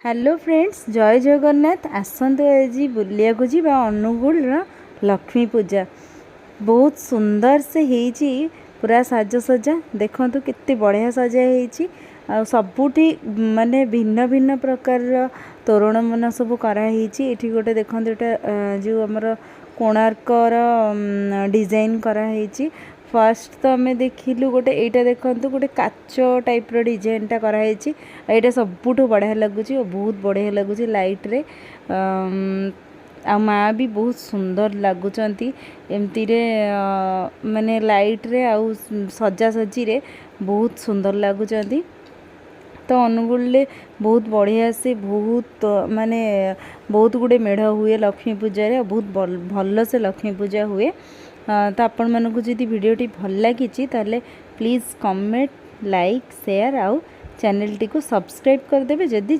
Hello friends, ଜୟ ଜଗନ୍ନାଥ। ଆସନ୍ତୁ, ଆଜି ବୁଲିବାକୁ ଯିବା ଅନୁଗୁଳର ଲକ୍ଷ୍ମୀ ପୂଜା। ବହୁତ ସୁନ୍ଦର ସେ ହେଇଛି ପୁରା ସାଜସଜା। ଦେଖନ୍ତୁ, କେତେ ବଢ଼ିଆ ସଜା ହେଇଛି। ଆଉ ସବୁଠି ମାନେ ଭିନ୍ନ ଭିନ୍ନ ପ୍ରକାରର ତୋରଣ ମାନ ସବୁ କରାହେଇଛି। ଏଠି ଗୋଟେ ଦେଖନ୍ତୁ, ଏଇଟା ଯେଉଁ ଆମର କୋଣାର୍କର ଡିଜାଇନ୍ କରାହେଇଛି। ଫାର୍ଷ୍ଟ ତ ଆମେ ଦେଖିଲୁ ଗୋଟେ, ଏଇଟା ଦେଖନ୍ତୁ, ଗୋଟେ କାଚ ଟାଇପ୍ର ଡିଜାଇନଟା କରାହେଇଛି। ଆଉ ଏଇଟା ସବୁଠୁ ବଢ଼ିଆ ଲାଗୁଛି ଆଉ ବହୁତ ବଢ଼ିଆ ଲାଗୁଛି ଲାଇଟ୍ରେ। ଆଉ ମା ବି ବହୁତ ସୁନ୍ଦର ଲାଗୁଛନ୍ତି ଏମିତିରେ, ମାନେ ଲାଇଟ୍ରେ ଆଉ ସଜାସଜିରେ ବହୁତ ସୁନ୍ଦର ଲାଗୁଛନ୍ତି। ତ ଅନୁଗୁଳରେ ବହୁତ ବଢ଼ିଆ ସେ ବହୁତ ମାନେ ବହୁତ ଗୁଡ଼ିଏ ମେଢ଼ ହୁଏ ଲକ୍ଷ୍ମୀ ପୂଜାରେ ଆଉ ବହୁତ ଭଲସେ ଲକ୍ଷ୍ମୀ ପୂଜା ହୁଏ। ତ ଆପଣମାନଙ୍କୁ ଯଦି ଭିଡ଼ିଓଟି ଭଲ ଲାଗିଛି, ତାହେଲେ ପ୍ଲିଜ୍ କମେଣ୍ଟ, ଲାଇକ୍, ସେୟାର ଆଉ ଚ୍ୟାନେଲଟିକୁ ସବସ୍କ୍ରାଇବ୍ କରିଦେବେ ଯଦି